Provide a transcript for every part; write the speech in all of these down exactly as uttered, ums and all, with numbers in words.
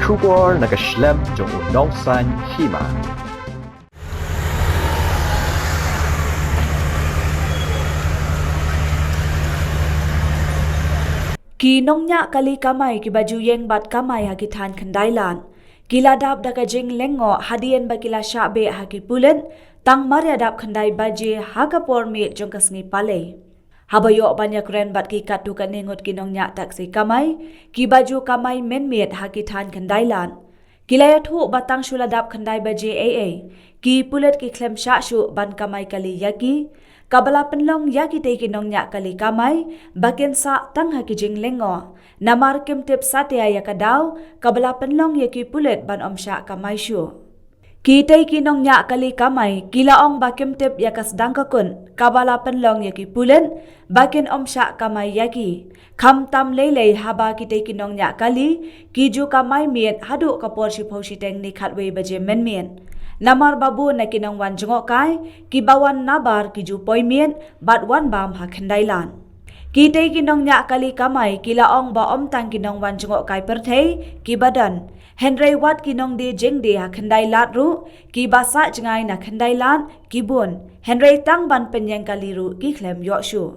Khubor na ka shlem jong u nongsan hima. Ki nongñiah kali kamai kiba ju ïeng bad kamai ha ki thaiñ khyndai lad, ki la dap da ka jinglyngngoh hadien ba ki la shah beh ha ki pulit tang mar ïa dap khyndai baje ha ka por miet jong ka sngi Palei. Haba ïoh ban ïakren bad ki katto katne ngut ki nongñiah taxi kamai kiba ju kamai mynmiet ha ki thaiñ khyndai lad, ki la ïathuh ba tang shu la dap khyndai baje eiei, ki pulit ki khlem shah shuh ban kamai kali ïa ki, kaba la pynlong ïa kitei ki nongñiah kali kamai ba kin sah tang ha ki jinglyngngoh, namar kim tip satia ïa ka daw kaba la pynlong ïa ki pulit ban ym shah kamai shuh. Kitei ki nongñiah kali kamai ki la ong ba kim tip ïa ka sdang ka kut kaba la pynlong ïa ki pulit ba kin ym shah kamai ïa ki. Khamtam leilei haba kitei ki nongñiah kali ki ju kamai miet haduh ka por shiphew shiteng ne khatwei baje mynmiet. Namar ba bun na ki nongwan jngohkai kiba wan nabar ki ju poi miet bad wan bam ha khyndai lad. Kitei ki nongñiah kali kamai ki la ong ba ym tang ki nongwan jngohkai pyrthei kiba don, hynrei wat ki nongdie jingdie ha khyndai lad ruh kiba sah jngai na khyndai lad ki bun, hynrei tang ban pynïeng kali ruh ki khlem ïoh shuh.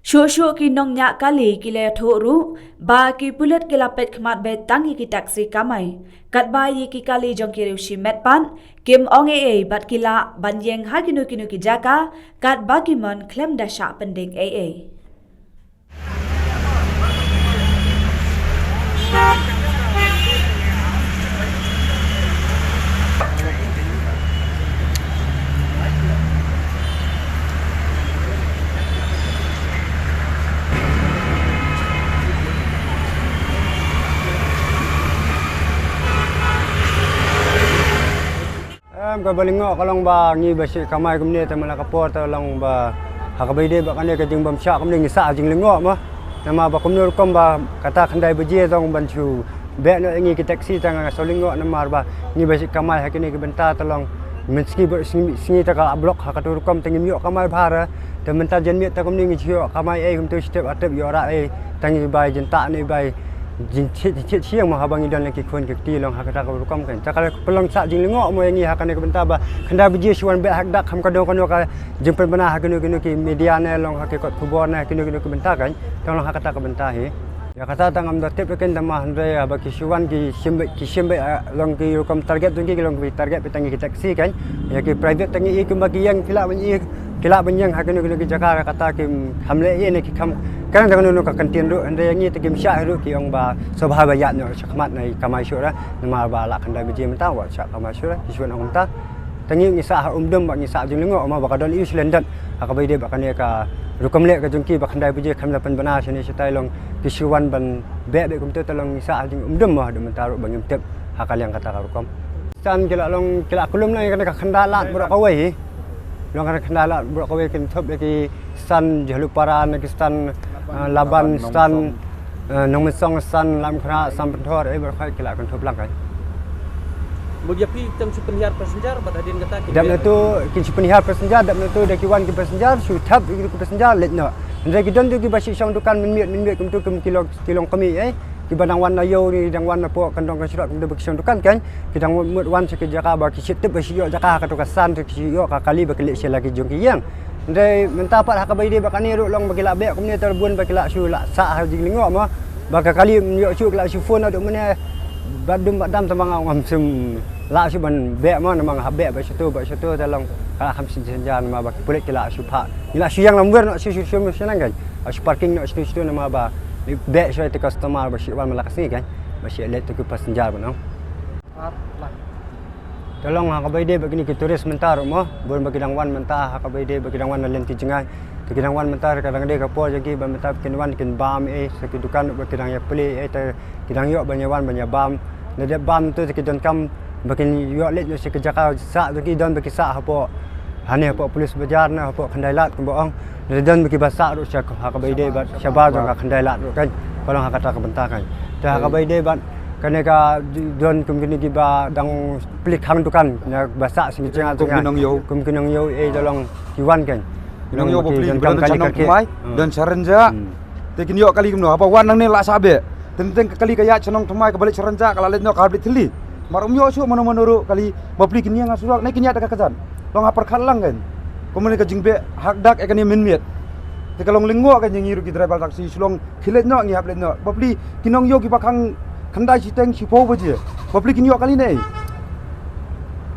Shuh shuh ki nongñiah kali ki la ïathuh ruh ba ki pulit ki la peit khmat beit tang ïa ki taxi kamai, katba ïa ki kali jong ki riew shimet pat kim ong eiei bad ki lah ban ïeng ha kino kino ki jaka katba ki mon khlem da shah pyndik eiei. Em, kaba lyngngoh ka long ba ngi ba shu kamai kumne te man la ka por te long ba ha kaba ïadei bad kane ka jingbym shah kumne ngi sah jinglyngngoh mo. Namar ba kumno rukom ba kata khyndai baje tang ban shu beh noh ïa ngi ki taxi tang nga shu lyngngoh namar ba ngi ba shu kamai ha kine ki bynta te long mynsngi bad sngi, sngi te ka la block ha katu rukom te ngim ïoh kamai bha re. Te mynta janmiet te kumne ngi shu ïoh kamai ei kumtu shu tip atip ïoh rah ei tang ngi bai jynta ne bai jin chit chit shiang mo haba ngi don la ki khun ki kti long ha kata ka rukom kan. Te ka la pynlong sah jinglyngngoh mo ïa ngi ha kane ka bynta ba khyndai baje shu wan beh ha ka dak kham kano kano ka jingpynbna ha kino kino ki media ne long ha ki kot khubor ne ha kino kino ki bynta kan. Te long ha kata ka bynta hi. Ïa kata tang ngam da tip ïa kin da ma hynrei haba ki shu wan ki shim beit, ki shim beit, ah, long ki rukom target jong ki, ki long ki target beit tang ïa ki taxi kan. Ïa ki private tang ïa i kumba ki ïeng ki lah ban ïeng, ki lah ban ïeng ha kino kino ki jaka kata ki kham leh ïa ne ki kham. Kan jong kano kano ka kyntien ruh hynrei ïa ngi te kim shah ruh ki ong ba sngewbha ba ïaid noh shakhmat na i kamai shuh ra namar ba la khyndai baje mynta wat shah kamai shuh ra ki shu ong mynta. Te ngi ngi sah ha um dum ba ngi sah jinglyngngoh ma ba ka don i shu lyndet ha kaba ïadei bad kane ka rukom leh ka jong ki ba khyndai baje kham da pynbna shane shatai long ki shu wan ban beh beh kumta te long ngi sah ha jing um dum ma haduh mynta ruh ba ngim tip ha ka liang kata ka rukom. Stan ki la long ki la kulum na kane ka khyndai lad baroh kawei hi. Long kane khyndai lad baroh kawei kin thup ïa ki stan Jhalupara ne ki stan, eh, Laban stan, eh, Nongmynsong stan Lamkhra stan Pynthor ei baroh kawei ki la kynthup lang kai. Mut ïa phi tang shu pynhiar passenger bad hadien kata ki dap na tu ki shu pynhiar passenger dap na tu da ki wan ki passenger shu thap ïa ki passenger leit noh. Hynrei ki don tu ki ba shu shong dukan mynmiet mynmiet kumtu kum ki long ki long kmie ei. Ki ba dang wan na ïew ne dang wan na poh kyndong ka shrok kumtu ba ki shong dukan kan. Ki dang mut wan sha ki jaka ba ki shu tip ba shu ïoh jaka ha katu ka stan te ki shu ïoh ka kali ba ki leit sha la ki jong ki ïeng. Hynrei mynta pat ha kaba ïadei bad kane ruh long ba ki la beh kumne te bun ba ki la shu la sah ha jinglyngngoh mo. Ba ka kali ym ïoh shuh ki la shu phone haduh mynne. Bad dum bad dam te ma nga ngam shym la shu ban beh mo namar nga hap beh bad shuh tu bad shuh tu te long ka la kham shisien jan ma ba ki pulit ki la shu phah. Ngi la shu ïeng lamwer noh shu shu shu shu nang kan. Shu parking noh shu shu namar ba beh shu te customer ba shu wan ma la ka sngi kan. Ba shu leit te ki passenger ba nang. Te long ha kaba ïadei bad kine ki tourist mynta ruh mo, bun ba ki dang wan mynta ha kaba ïadei bad ki dang wan na lynti jngai. Te ki dang wan mynta ka dang dei ka por jong ki ba mynta kin wan kin bam ei, sa ki dukan ba ki dang ïa plie ei, te ki dang ïoh ban ïa wan ban ïa bam. Na dep bam tu te ki donkam ba kin ïoh leit noh sha ki jaka sah jong ki don ba ki sah hapoh. Hane hapoh Police Bazar ne hapoh Khyndai Lad kumba ong. Don ba ki ba sah ruh sha ha kaba ïadei bad shabar jong ka Khyndai Lad ruh kan. Ka long ha kata ka bynta kan. Te ha kaba ïadei bad kane ka don kum kine ki ba dang plie khang dukan ne ba sah sha ki jaka. Kum ki nongïew. Kum ki nongïew ei da long ki wan kan. Ki nongïew ba plie ki ba don kali sha nongkmie, don sha rynjah. Te kin ïoh kali kumno haba wan nangne la sah beh. Teng teng ka kali ka ïaid sha Nongthymmai kaba leit sha Rynjah ka la leit noh ka hap leit thylli. Mar um ïoh shuh mano mano ruh kali bapli kin ïeng ha surok ne kin ïaid da ka kjat. Long ha pyrkhat lang kan. Kumne ka jingbeh hak dak ïa kane mynmiet. Te ka long lyngngoh kan ïa ngi ruh ki driver taxi shu long ki leit noh ngi hap leit noh. Bapli ki nongïew kiba khang khyndai shiteng shiphew baje. Bapli kin ïoh kali ne.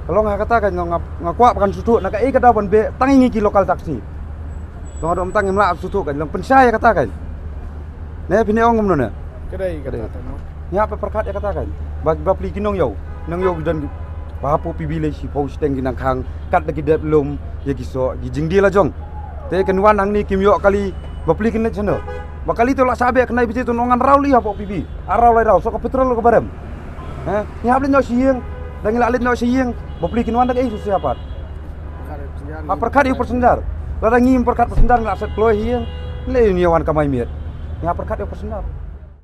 Ka long ha kata kan nga, nga kwah ba kan suthuh na kaei ka daw ban beh tang ïa ngi ki local taxi. Long haduh mynta ngim lah suthuh kan long pynshai ïa kata kan. Ne phin ong kumno ne. Ka dei kata tang mo. Ngi hap pyrkhat ïa kata kan. Ba, bapli ki nongïew, nongïew ki don ba hapoh P B lei shiphew shiteng ki nang khang kat da ki dep lum ïa ki soh ki jingdie la jong. Te kin wan hangne kim ïoh kali bapli kin leit shano. Ba kali to la sa beh khnai biji to nongan raw li hapoh P B. Ar raw lai raw soh ka petrol ka barem. He, ngi hap leit noh sha ïing. Da ngi lah leit noh sha ïing bapli kin wan da kaei shuh shuh pat. Ha pyrkhat ïa u passenger. Lada ngim pyrkhat passenger ngi lah set kloi ha ïing. Lei ngi wan kamai miet. Ngi hap pyrkhat ïa u passenger.